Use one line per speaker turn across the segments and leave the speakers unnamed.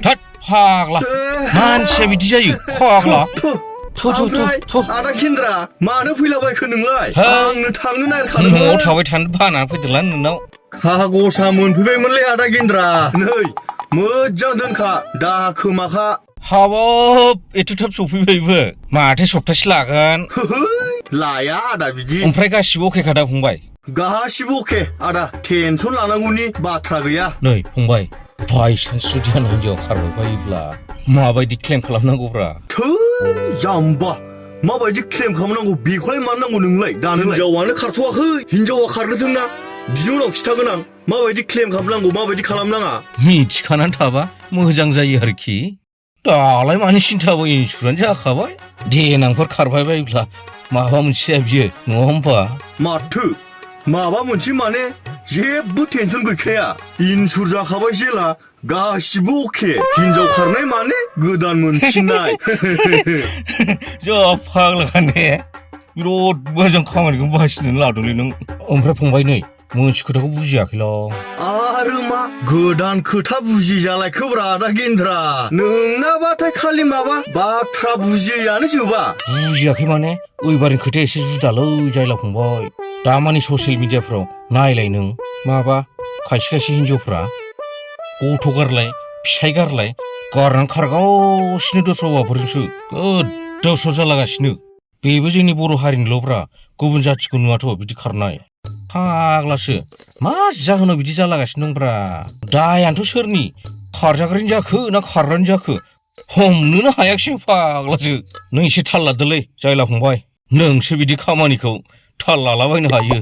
थाद फाग्ला मानसिया बिदि जायो फाग्ला
आदा केन्द्रा मानो फैलाबायखो नोंलाय आंनो थांनो नागिरखादोंमोन
न'आव थाबाय थानो बानानै फैदोंलां नोंनाव
खागजा मोनफैबायमोनलै आदा केन्द्रा नै मोजां दोनखा दाखो माखा
हाबाब एथ' थाब सफैबायबो माथो सप्तासे लागोन
लाया आदा बिदि
ओमफ्राय गासिबो अकेखा दा फंबाय
गासिबो अके आदा टेनसन लानांगौनि बाथ्रा गैया
नै फंबाय बायसान्स जुदि आंना हिन्जावा खारबाय बायोब्ला माबायदि क्लेम खालामनांगौब्रा
थै जाम्बा माबायदि क्लेम खालामनांगौ बेखौलाय मानो नांगौ नोंलाय दानो हिन्जावानो खारथ'वाखै हिन्जावा खारग्रोथोंना बिनि उनाव खिथागोन आं माबायदि क्लेम खालामनांगौ माबायदि खालामनाङा
मिथिखानानै थाबा मोजां जायो आरोखि दालाय मानि सिन्थाबो इन्सुरेन्स जाखाबाय देनांफोर खारबाय बायोब्ला माबा मोनसे जाया बियो नङा होमबा
माथो माबा मोनसे माने जेबो टेनसन गैखाया इन्सुर जाखाबाय जेला गासिबो अके हिन्जाव खारनाय माने गोदान मोनफिननाय
जा फाग्ला ने बिराद मोजां खामानिखौ बासिनानै लादोंलै नों ओमफ्राय फंबाय नै मोनसे खोथाखौ बुजियाखैल'
आरो मा गोदान खोथा बुजिजालायखोब्रा आदा गेन्द्रा नोंनाबाथाय खालि माबा बाथ्रा बुजियैयानो जोबा
बुजियाखै माने ओइबारनि खोथाया एसे जुदालै जायला फंबाय दामानि ससियेल मिडियाफ्राव नायलाय नों माबा खायसे खायसे हिन्जावफ्रा गथ' गारलाय फिसाय गारलाय गारनानै खारगासिनो दस्रा हौवाफोरजोंसो गोदाव सोराव जालागासिनो बेबो जोंनि बर' हारिनिल'ब्रा गुबुन जाथिखौ नुवाथ' बिदि खारनाय फाग्लासो मा जाहोनाव बिदि जालागासिनो दंब्रा दायानोथ' सोरनि खारजाग्रानि जाखो ना खारग्रानि जाखो हमनोनो हायाखिसै फाग्लासो नों एसे थाल लादोलै जायला फंबाय नोंसो बिदि खामानिखौ थाल लालाबायनो हायो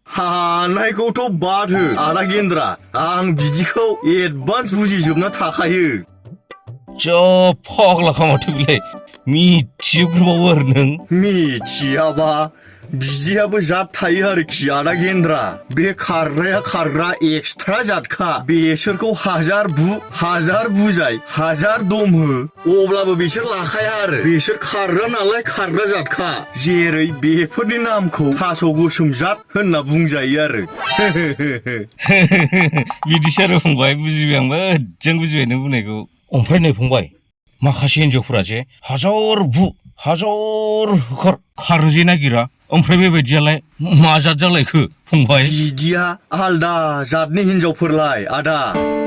हानायखौथ' बाद हो आदा गेन्द्रा आं बिदिखौ एडभान्स बुजिजोबना थाखायो
जा फाग्ला खामाथो बिलाय मिथिजोबग्रोबावो आरो नों
मिथियाबा बिदियाबो जात थायो आरोखि आदा गेन्द्रा बे खारग्राया खारग्रा एक्सट्रा जातखा बेसोरखौ हाजार बुजाय हाजार दम हो अब्लाबो बिसोर लाखाया आरो बिसोर खारग्रा नालाय खारग्रा जातखा जेरै बेफोरनि नामखौ थास' गोसोम जात होनना बुंजायो आरो
बिदिसो आरो फंबाय बुजिबाय आंबो मोजां बुजिबाय नों बुंनायखौ ओमफ्राय नै फंबाय माखासे हिन्जावफोरा जे हाजार होखार खारनो जे नागिरा ओमफ्राय बेबायदियालाय मा जात जालायखो फंबाय
बिदिया आलदा जातनि हिन्जावफोरलाय आदा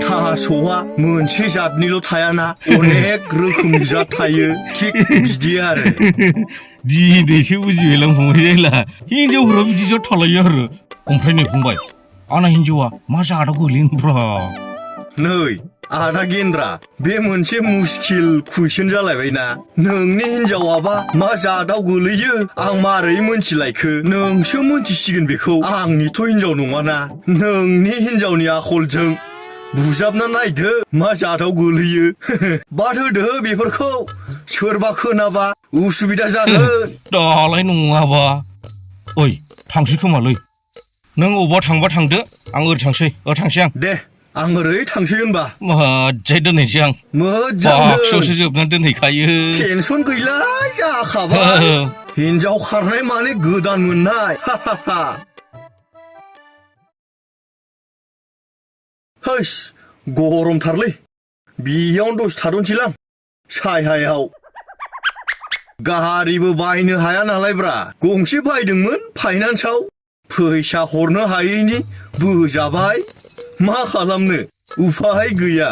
थास'आ मोनसे जातनिल' थायाना अनेक रोखोमनि जात थायो थिग बिदि आरो
दिनैसो बुजिबायलां फंबाय जायला हिन्जावफोरा बिदि जात थालायो आरो ओमफ्राय नै फंबाय आंना हिन्जावा मा जातआव गोलैयोब्रा
नै आदा गेन्द्रा बे मोनसे मुस्किल कुइसन जालायबायना नोंनि हिन्जावाबा मा जातआव गोलैयो आं मारै मोनथिलायखो नोंसो मोनथिसिगोन बेखौ आंनिथ' हिन्जाव नङाना नोंनि हिन्जावनि आखलजों बुजाबना नायदो मा जातआव गोलैयो बाद होदो बेफोरखौ सोरबा खोनाबा उसुबिदा जागोन
दालाय नङाबा ओइ थांसै खोमालै नों अबावबा थांबा थांदो आं ओरै थांसै आं
दे आं ओरै थांसै होनबा
मोजाङै दोनहैसै आं
मोजां
बाक्सायावसो जोबनानै दोनहैखायो
टेनसन गैला जाखाबाय हिन्जाव खारनाय माने गोदान मोननाय हैस गरमथारलै बेयावनो दसे थाद'नोसैलां सायहायाव गारिबो बायनो हाया नालायब्रा गंसे बायदोंमोन फाइनान्सआव फैसा हरनो हायैनि बोजाबाय मा खालामनो उफाय गैया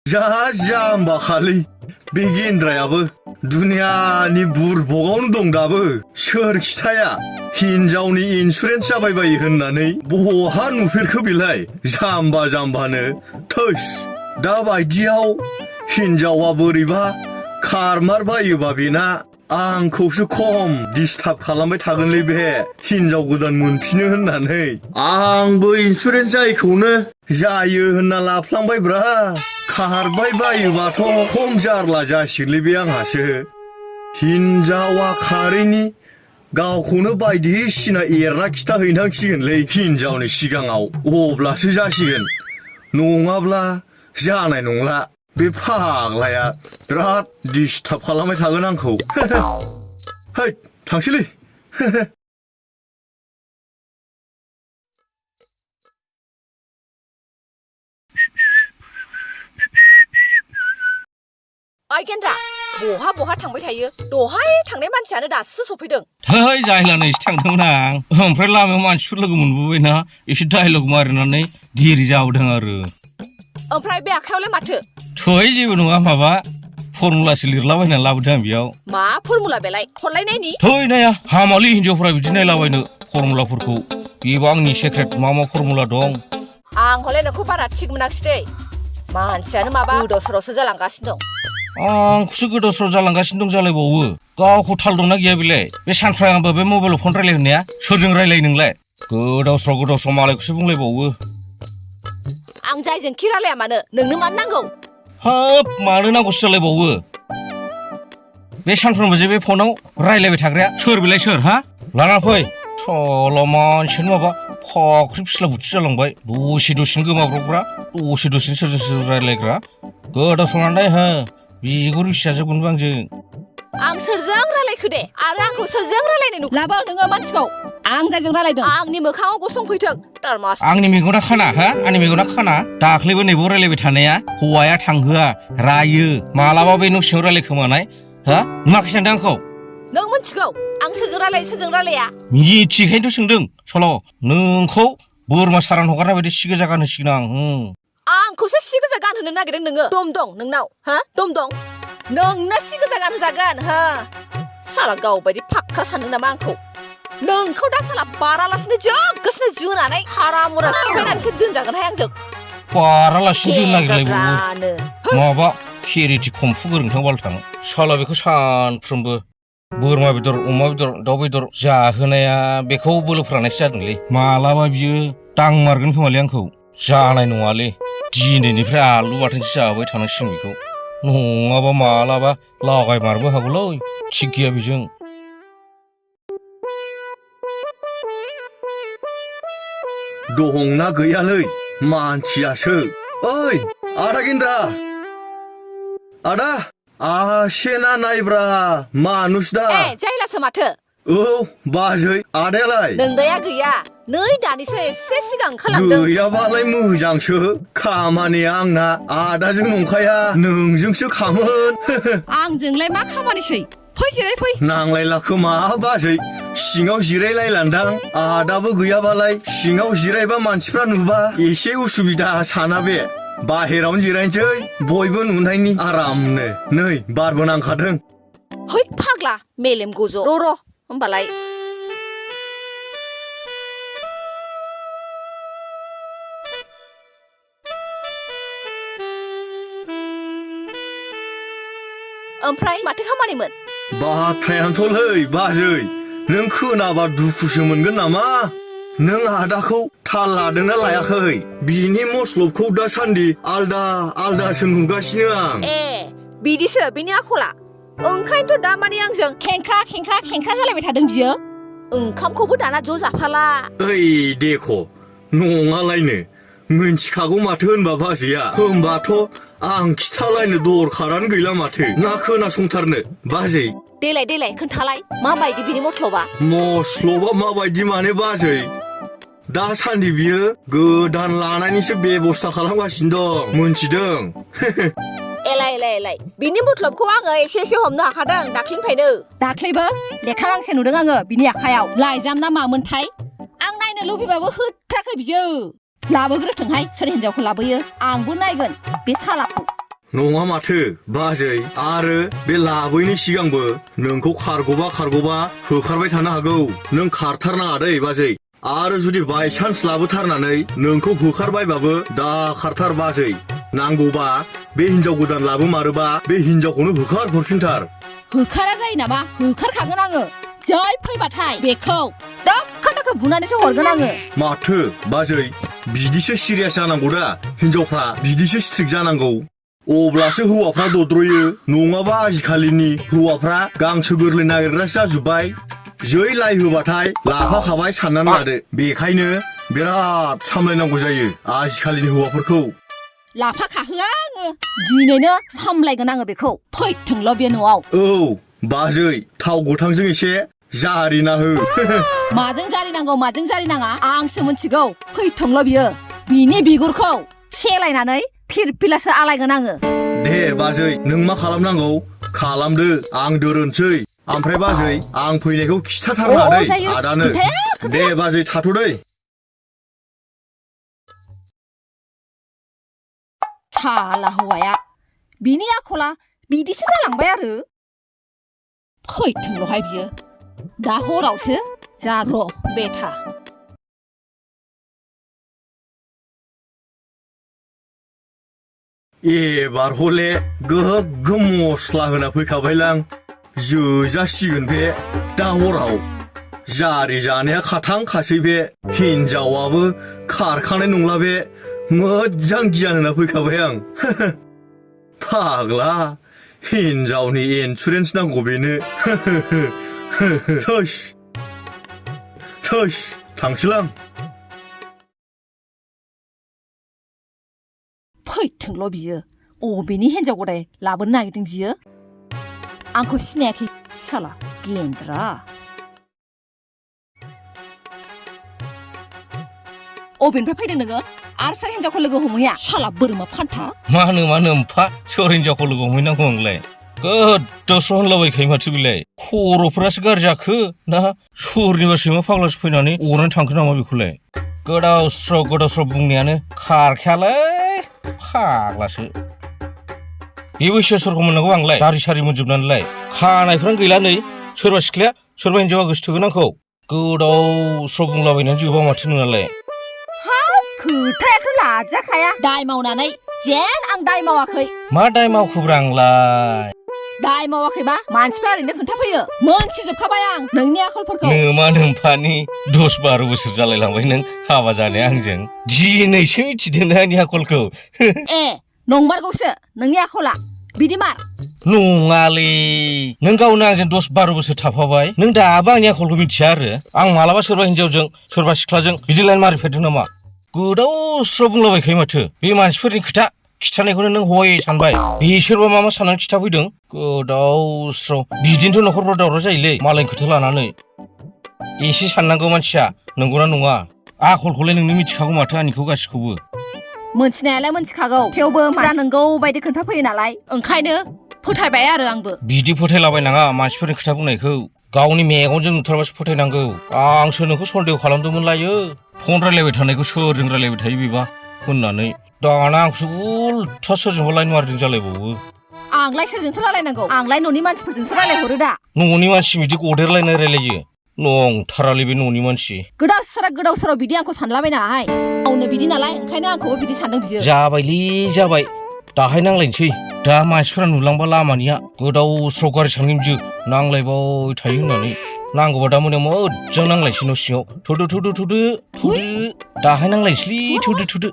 जा जाम्बा खालै बे गेन्द्रायाबो दुनियानि बुरबकआवनो दं दाबो सोर खिथाया हिन्जावनि इन्सुरेन्स जाबायबायो होननानै बहा नुफेरखो बेलाय जाम्बानो थोस दा बायदियाव हिन्जावा बोरैबा खारमारबायोबा बेना आंखौसो खम डिस्टार्ब खालामबाय थागोनलै बे हिन्जाव गोदान मोनफिनो होननानै आंबो इन्सुरेन्स जायैखौनो जायो होनना लाफ्लांबायब्रा खारबाय बायोबाथ' खम जारला जासिगोनलै बे आंहासो हिन्जावा खारैनि गावखौनो बायदिसिना एरना खिथाहैनांसिगोनलै हिन्जावनि सिगाङाव अब्लासो जासिगोन नङाब्ला जानाय नंला बे फाग्लाया बिराद डिस्टार्ब खालामबाय थागोन आंखौ है थांसैलै
ओइ गेन्द्रा बहा बहा थांबाय थायो दहाय थांनाय मानसियानो दासो सफैदों
थै जाहैलानैसो थांदोंमोन आं ओमफ्राय लामायाव मानसिफोर लोगो मोनबोबायना एसे डायलग मारिनानै देरि जाबोदों आरो
ओमफ्राय बे आखायावलाय माथो
थै जेबो नङा माबा फर्मुलासो लिरलाबायनानै लाबोदों आं बेयाव
मा फर्मुला बेलाय हरलायनायनि
थै नाया हामालै हिनजावफ्रा बिदि नायलाबायनो फर्मुलाफोरखौ बेबो आंनि सेक्रेट मा फर्मुला दं
आं हले नोंखौ बारा थिग मोनाखिसै दे मानसियानो माबा गोदाव सोरावसो जालांगासिनो दं
आंखौसो गोदाव सोराव जालांगासिनो दं जालायबावो गावखौ थाल दंना गैया बेलाय बे सानफ्रामबो बे मबाइलाव फन रायलायहोनाया सोरजों रायलायो नोंलाय गोदाव सोराव मालायखौसो बुंलायबावो
आं जायजोंखि रायलाया मानो नोंनो मानो नांगौ
हाब मानो नांगौसो जालायबावो बे सानफ्रोमबो जे बे फनाव रायलायबाय थाग्राया सोर बेलाय सोर हा लाना फै सला मानसियानो माबा फाख्रि फिस्ला बुथि जालांबाय दसेनो गोमाब्रबग्रा दसेनो सोरजों सोर रायलायग्रा गोदाव सोराव हो बिगुर फिसाजोबगोनबो
आं सोरजों रायलायखो दे आरो आंखौ सोरजों रायलायनाय नुखो लाबो नोङो मानसिखौ आं जायजों रायलायदों आंनि मोखाङाव गसंफैथों टारमास
आंनि मेगना खाना हा आंनि मेगना खाना दाख्लैबो नैबाव रायलायबाय थानाया हौवाया थांहोआ रायो मालाबा बे न' सिङाव रायलायखोमानाय हा नुवाखै सानदों आंखौ
नों मिथिगौ आं सोरजों रायलायो सोरजों रायलाया
मिथिखायनोथ' सोंदों सल' नोंखौ बोरमा सारान हगारनाय बायदि सि गोजा गानहोसिगोन आं
आंखौसो सि गोजा गानहोनो नागिरदों नोङो दम दं नोंनाव हा दम दं नोंनो सि गोजा गानहोजागोन हा साला गावबायदि फाख्रा सानदों नामा आंखौ नोंखौ दा साला बारालासिनो जोगोसनो जोनानै हारा मुरा सिफायनानैसो दोनजागोनहाय आंजों
बारालासिनो दोननो नागिरलायबावो माबा खेरेथि खमफु गोरोंथां बालथां साला बेखौ सानफ्रोमबो बोरमा बेदर अमा बेदर दाउ बेदर जाहोनाया बेखौ बोलोफ्रानायसो जादोंलै मालाबा बियो दांमारगोन खोमालै आंखौ जानाय नङालै दिनैनिफ्राय आलु बाथोनसो जाबाय थानांसिगोन बेखौ नङाबा मालाबा लागाय मारबो हागौलै थिग गैया बेजों
दंना गैयालै मानसियासो ओइ आदा गेन्द्रा आदा आसेना नायब्रा मानुस दा
जायलासो माथो
औ बाजै आदायालाय
नोंदाया गैया नै दानिसो एसे सिगां ओंखारलांदों
गैयाबालाय मोजांसो खामानिया आंना आदाजों नंखाया नोंजोंसो खामोन
आंजोंलाय मा खामानिसै फै जिराय फै
नांलायला खोमा बाजै सिङाव जिरायलायलांदां आदाबो गैयाबालाय सिङाव जिरायबा मानसिफ्रा नुबा एसे उसुबिदा साना बे बाहेरावनो जिरायनोसै बयबो नुनायनि आरामनो नै बारबो नांखादों
है फाग्ला मेलेम गज' र' होमबालाय ओमफ्राय माथो खामानिमोन
बाथ्रायानोथ'लै बाजै नों खोनाबा दुखुसो मोनगोन नामा नों आदाखौ थाल लादोंना लायाखै बिनि मस्लबखौ दासान्दि आलदा आलदासो नुगासिनो आं
बिदिसो बिनि आखला ओंखायनोथ' दा माने आंजों खेंख्रा जालायबाय थादों बियो ओंखामखौबो दाना ज' जाफाला
ओइ देखो नङालायनो मिन्थिखागौ माथो होनबा बाजैया होमबाथ' आं खिथालायनो दरखारानो गैला माथो ना खोनासंथारनो बाजै
देलाय खोन्थालाय माबायदि बिनि
मस्लबा माबायदि माने बाजै दासान्दि बियो गोदान लानायनिसो बेबस्था खालामगासिनो दं मोनथिदों
एलाय बिनि मत्लबखौ आङो एसे हमनो हाखादों दाख्लैबो लेखा गांसे नुदों आङो बिनि आखायाव लाइजाम ना मामोनथाय आं नायनो लुबैबाबो होथाराखै बियो लाबोग्रोथोंहाय सोर हिनजावखौ लाबोयो आंबो नायगोन बे सालाखौ
नङा माथो बाजै आरो बे लाबोयैनि सिगांबो नोंखौ खारग'बा होखारबाय थानो हागौ नों खारथारनाङा दै बाजै आरो जुदि बायसान्स लाबोथारनानै नोंखौ होखारबायबाबो दा खारथार बाजै नांगौबा बे हिनजाव गोदान लाबोमारोबा बे हिनजावखौनो होखार हरफिनथार
होखारा जायो नामा होखारखागोन आङो जै फैबाथाय बेखौ दोखो बुनानैसो हरगोन आङो
माथो बाजै बिदिसो सिरियास जानांगौ दा हिनजावफ्रा बिदिसो स्ट्रिक्ट जानांगौ अब्लासो हौवाफ्रा दद्रयो नङाबा आजिखालिनि हौवाफ्रा गांसो गोरलै नागिरग्रासो जाजोब्बाय जै लाइ होबाथाय लाफाखाबाय साननानै लादो बेखायनो बिराद सामलायनांगौ जायो आजिखालिनि हौवाफोरखौ
लाफा खाहोआ आङो दिनैनो सामलायगोन आङो बेखौ फैथोंल' बे न'आव
औ बाजै थाव गोथांजों एसे जारिना हो
माजों जारिनाङा आंसो मिथिगौ फैथोंल' बियो बिनि बिगुरखौ सेलायनानै फिरफिलासो आलायगोन आङो
दे बाजै नों मा खालामनांगौ खालामदो आं दोरोनसै ओमफ्राय बाजै आं फैनायखौ खिथाथारनानै
जायो।
आदानो दे बाजै थाथ'दै
साला हौवाया बिनि आखला बिदिसो जालांबाय आरो फैथोंल'हाय बियो दा हरावसो जाग्र' बेथा
एबार हले गोग्गोम मस्ला होना फैखाबायलां जोजासिगोन बे दा हराव जारि जानाया खाथांखासै बे हिनजावाबो खारखानाय नंला बे मोजां गियान होना फैखाबाय आं फाग्ला हिनजावनि इन्सुरेन्स नांगौ बेनो थोस थोस थांसैलां
फैथोंल' बियो अबेनि हिन्जाव गदाय लाबोनो नागिरदों बियो आंखौ सिनायाखै साला गेन्द्रा अबेनिफ्राय फैदों नोङो आरो सोर हिन्जावखौ लोगो हमहैया साला बोरमा फान्था
मानो एम्फा सोर हिनजावखौ लोगो हमहैनांगौ आंलाय गोदावस्र होनलाबायखायो माथो बिलाय खर'फोरासो गाज्रि जाखो ना सोरनिबा सैमा फाग्लासो फैनानै अरनानै थांखो नामा बेखौलाय गोदावस्र बुंनायानो खारखायालै फाग्लासो बे बैसोआ सोरखौ मोननांगौ आंलाय दारि सारि मोनजोबनानैलाय खानायफ्रानो गैला नै सोरबा सिख्लाया सोरबा हिनजावा गोसोथोगोन आंखौ गोदावस्र बुंलाबायनानै जोबा माथो नोंनालाय
खोथायाथ' लाजाखाया दाय मावनानै जेन आं दाय मावाखै
मा दाय मावखोब्रा आंलाय
दाय मावाखैबा मानसिफ्रा ओरैनो खोन्थाफैयो मोनथिजोबखाबाय आं नोंनि आखलफोरखौ
नोमा नोम्फानि 10-12 बोसोर जालायलांबाय नों हाबा जानाया आंजों दिनैसो मिथिदों आंनि आखलखौ
ए नंमारगौसो नोंनि आखला बिदि मार
नङालै नों गावनो आंजों 10-12 बोसोर थाफाबाय नों दाबो आंनि आखलखौ मिथिया आरो आं मालाबा सोरबा हिनजावजों सोरबा सिख्लाजों बिदि लाइन मारिफेरदों नामा गोदावस्र बुंलाबायखायो माथो बे मानसिफोरनि खोथा खिथानायखौनो नों हय सानबाय बिसोरबा मा साननानै खिथाफैदों गोदावस्र बिदिनोथ' न'खरफ्राव दावराव जायोलै मालायनि खोथा लानानै एसे साननांगौ मानसिया नंगौना नङा आखलखौलाय नोंनो मिथिखागौ माथो आंनिखौ गासिखौबो
मोनथिनायालाय मोनथिखागौ थेवबो मा नंगौ बायदि खोन्थाफैयो नालाय ओंखायनो फोथायबाय आरो आंबो
बिदि फोथायलाबायनाङा मानसिफोरनि खोथा बुंनायखौ गावनि मेगनजों नुथारबासो फोथायनांगौ आंसो नोंखौ सन्देह खालामदोंमोन लायो फन रायलायबाय थानायखौ सोरजों रायलायबाय थायो बेबा होननानै दाना आंखौसो उल्था सोरजोंबा लाइन मारदों जालायबावो
आंलाय सोरजोंथो रायलायनांगौ आंलाय न'नि मानसिफोरजोंसो रायलायहरो दा
न'नि मानसि बिदि गदेरलायनाय रायलायो नंथारालै बे न'नि मानसि
गोदाव सोराव बिदि आंखौ सानलाबायनाहाय गावनो बिदि नालाय ओंखायनो आंखौबो बिदि सानदों बियो
जाबायलै जाबाय दाहाय नांलायनोसै दा मानसिफोरा नुलांबा लामानिया गोदावस्र गारि सानगोन बियो नांलायबाय थायो होननानै नांगौबा दा मोनायाव मोजां नांलायसै न' सिङाव थुदो दाहाय नांलायसैलै थुदो